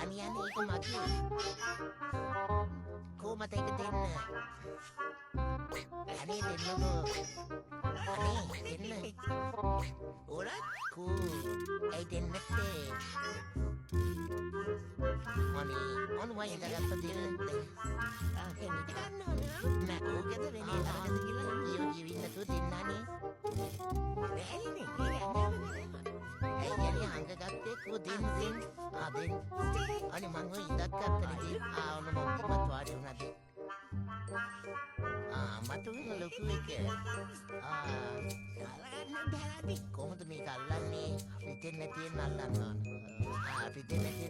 අනේ අනේ ඒක මගේ. කොහමද ඒක දෙන්න? අනේ දෙන්නකෝ. අනේ දෙන්න. ඔරත් කෝ. ඇයි දෙන්නේ නැත්තේ? අනේ ඔන්න මම ඉඳගත්ත දෙන්න. ආ එන්නේ ගන්න ඕන. නෑ ඕකද වෙන්නේ අරකද කියලා කියෝ ජීවින්න නැතුව දෙන්න අනේ. බැහැලිනේ. ඇයි අනේ හංගගත්තේ කෝ දෙන්න දෙන්න. ආ දෙන්න. අනේ මං ඔය ඉඳක් ගත්තනේ ඉතින්. ආ ඔන්න මං මත් වාඩි වුණා දෙන්න. ආ මට උන ලොකු එක. ආ කොහොමද මේක අල්ලන්නේ? රිදෙන්නේ නැති වෙන්න අල්ලන්න ඕන. ආ රිදෙන්නේ නැති.